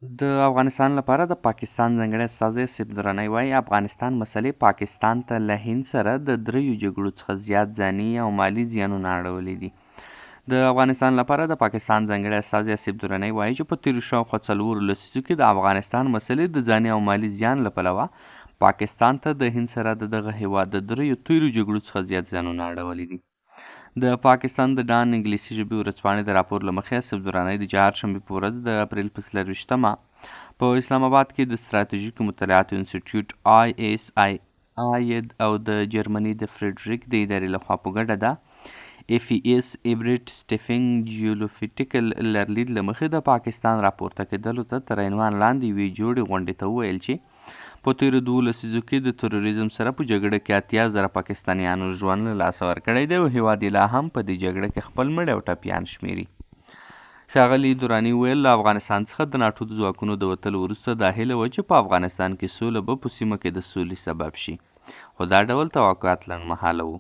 د افغانستان لپاره د پاکستان ځانګړی استازی آصف درانی وايي، افغانستان مسئلې پاکستان ته له هند سره د دریو جګړو څخه زیات ځاني او مالي زیانونه اړولي دي. د افغانستان لپاره د پاکستان ځانګړی استازی آصف درانی وايي چې په تېرو شاوخوا څلورو لسیزو کې د افغانستان مسئلې د ځاني او مالي زیان له پلوه پاکستان ته د هند سره د دغه هېواد د دریو تېرو جګړو څخه زیات زیانونه اړولي دي. د پاکستان د ډان انګلیسي ژبې ورځپاڼې د راپور له مخې، آصف درانی د چهارشنبې په ورځ د اپریل په 24مه په اسلام اباد کې د ستراتیژیکو مطالعاتو انسټیټیوټ آی ایس آی آی او د جرمني د فریډریک د ادارې لخوا په ګډه د اف ای ایس ایبرټ سټیفنګ جیولوفیټیکل لرلید له مخې د پاکستان راپورته کېدلو ته تر عنوان لاندې یوې جوړې غونډې ته وویل چې په تېرو دوو لسیزو کې د تروریزم سره په جګړه کې 80,000 پاکستانیانو ژوند له لاسه ورکړی دی او هېواد یې لا هم په دې جګړه کې خپل مړي او ټپیان شمېري. ښاغلي دراني وویل، له افغانستان څخه د ناټو د ځواکونو د وتلو وروسته دا هیله وه چې په افغانستان کې سوله به په سیمه کې د سولې سبب شي، خو دا ډول توقعات لنډمهاله وو.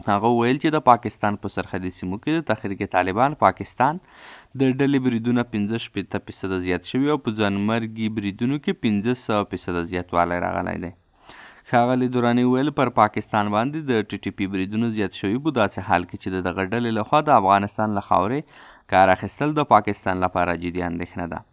هغه وویل چې د پاکستان په سرحدي سیمو کې د تحریک طالبان پاکستان د ډلې بریدونه 65 فیصده زیات شوي او په ځانمرګي بریدونو کې 500 فیصده زیاتوالی راغلی دی. ښاغلي دراني وویل، پر پاکستان باندې د ټي ټي پي بریدونو زیات شوي په داسې حال کې چې د دغه ډلې لخوا د افغانستان له خاورې کار اخیستل د پاکستان لپاره جدي اندېښنه ده.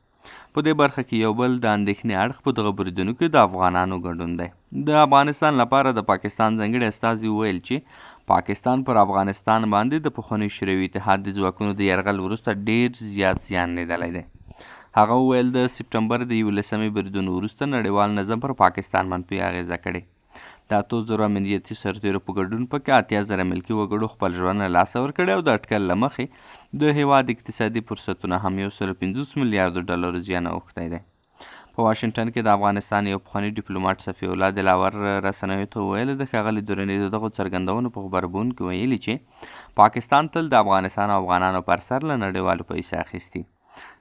په دې برخه کې یو بل د اندېښنې اړخ په دغه بریدونو کې د افغانانو ګډون دی. د افغانستان لپاره د پاکستان ځانګړي استازي وویل چې پاکستان پر افغانستان باندې د پخواني شوروي اتحاد د ځواکونو د یرغل وروسته ډېر زیات زیان لیدلی دی. هغه وویل، د سپټمبر د 11مې بریدونو وروسته نړیوال نظم پر پاکستان منفي اغېزه کړې. د 8000 امنیتي سرتېرو په ګډون پکې 80,000 ملکي وګړو خپل ژوند له لاسه ورکړی او د اټکل له مخې د هېواد اقتصادي فرصتونه هم 150 میلیاردو ډالرو زیان اوښتی دی. په واشنګټن کې د افغانستان یو پخواني ډیپلوماټ صفي الله دلاور رسنیو ته وویل، د ښاغلي دراني د دغو څرګندونو په غبرګون کې ویلي چې پاکستان تل د افغانستان او افغانانو پر سر له نړیوالو پیسې اخیستي.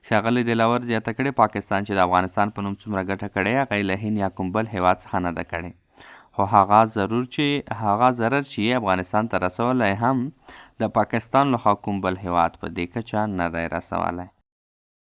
ښاغلي دلاور زیاته کړې، پاکستان چې د افغانستان په نوم څومره ګټه کړې، هغه یې له هند یا کوم بل هېواد څخه نه ده کړې، خو هغه ضرر چې یې افغانستان ته رسولی هم د پاکستان لخوا کوم بل هېواد په دې کچه نه دی رسولی.